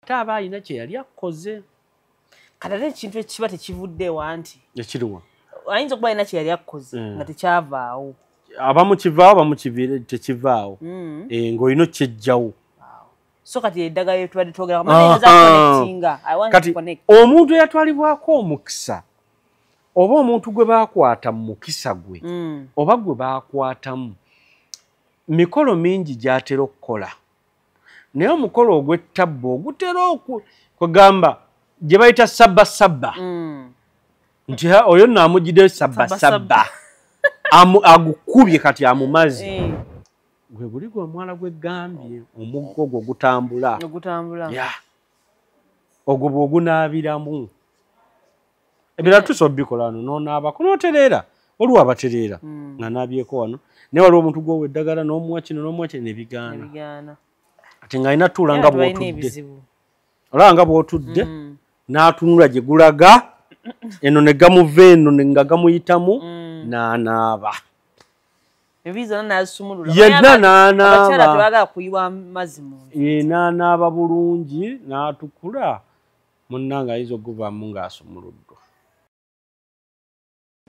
Ate aba alina kye yali akoze. Kati ate ekintu ekiba tekivuddeewo anti Ekiriwa? Ayinza okuba alina kye yali akoze nga tekyavaawo. Abamu kivaawo, abamu tekivaawo. Ng'olina okyejjawo. So kati eddagala lyetubadde twogera kati omuntu eyatwalibwako omukisa oba omuntu gwe baakwata mu mukisa gwe oba gwe baakwatamu, mikolo mingi gy'atera okukola, naye omukolo ogw'ettabba ogutera kwegamba gye bayita sabba sabba, nti oyo nno amugiddeyo sabba sabba, agukubye kati amumaze. Gwe guli gwe omwala gw'eggambye, omuggo gwo gutambula. Ogwo bw'ogunaabiramu. Ebirala tusobola obikola wano n'onaabako n'otereera, waliwo abatereera nga naabyeko wano, naye waliwo omuntu gw'owa eddagala n'omuwa kino n'omuwa kino ne bigaana. Ate ng'alina tuula nga bw'otudde. Olaba nga bw'otudde n'atunula gye gulaga eno ne gamuva eno nga gamuyitamu n'anaaba. Yenna n'anaaba. N'anaaba bulungi n'atukula, munnange ayinza okuguvaamu ng'asumuludde.